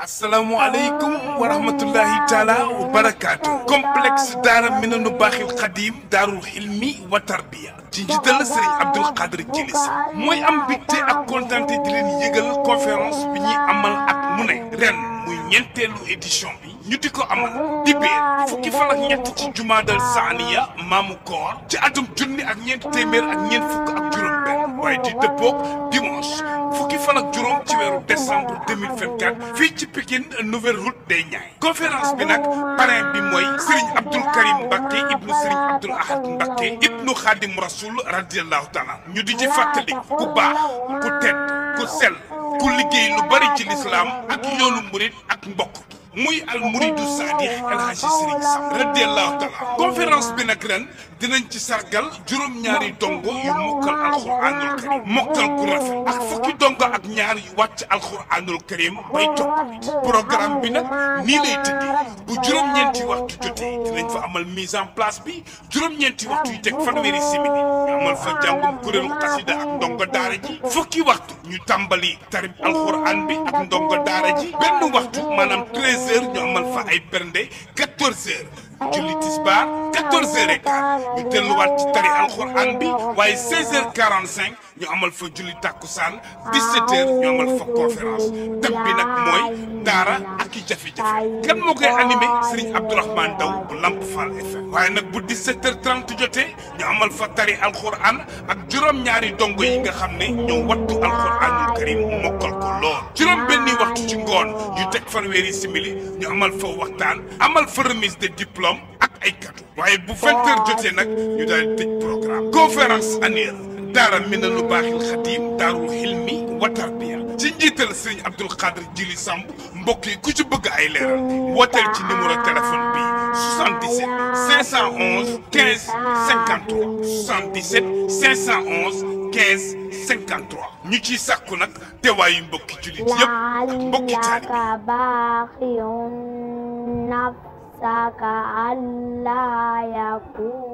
asalaamaaleykum wa rahmatullahi taala wa barakaatu. complexe daara Minanu Baaxil Xadim daarul xilmi wa tarbiya ci njiital Serigne Abdoul Khadr Djily Sy mooy am mbégte ak kontante di leen yëgal conférence bi ñuy amal at mu ne ren muy ñeenteelu édition bi ñu di ko amal dibéer fukki fan ak ñett ci jumaadal saaniya maamu koor ci atum junni ak ñeent téeméer ak ñeent fukk ak juróom benn waaye di dëppoog dimanche fukki fan ak juróom ci weeru décembre 2024 fii ci Pikine nouvelle route des Niayes conférence bi nag parrain bi mooy Serigne Abdoul Karim Mbacké ibnu Serigne Abdoul Ahad Mbacké ibnu Khadim Rasoul radiyallahu taala ñu di ci fàttali ku baax ku tedd ku sell ku liggéey lu bari ci lislaam ak yoonu murit ak mbokk muy al muridu saadix El Hadji Serigne Sam radiyallahu taala conférence bi nag ren dinañ ci sargal juróom-ñaari dongo yu mokkal alxuraanul karim mokkal gu rafet ak fukki dongo ak ñaar yu wàcc alxuraanul karim bay toppit programme bi nag nii lay tëddee bu juróom-ñeenti waxtu jotee dinañ fa amal mise en place bi juróom-ñeenti waxtu yu teg fanweeri simili ñu amal fa jàngum kuréelu xasida ak ndongo daara ji fukki waxtu ñu tàmbali tarib alxuraan bi ak ndongo daara ji benn waxtu maanaam 13h ñu amal fa ay bernde 14h julli tisbaar 14h15 ñu delluwaat ci tari alxuraan bi waaye 16h45 ñu amal fa julli tàkkusaan 17h ñu amal fa conférence thème bi nag mooy daara ak i jafe-jafe kan moo koy animé Serigne Abdourahmane Daw bu Lamp Fall FM waaye nag bu 17h30 jotee ñu amal fa tari alxuraan ak juróom-ñaari dongo yi nga xam ne ñoo wattu alxuraanul karim mokkal ko lool juróom benni waxtu ci ngoon yu teg fanweeri simili ñu amal fa waxtaan amal fa remise de diplôme ak ay cadeau waaye bu 20h jotee nag ñu daal di tëj programme conférence annuelle daara Minanu Baaxil Xadim daarul xilmi wa tarbiya ci njiital Serigne Abdoul Khadr Djily Samb mbokk yi ku ci bëgg ay leeral wooteel ci numéro téléphone bi 77 511 15 53 77 511 15 53 ñu ciy sàkku nag teewaayu mbokki jullit yëpp ak mbokki taalibe نفسك ألا يكون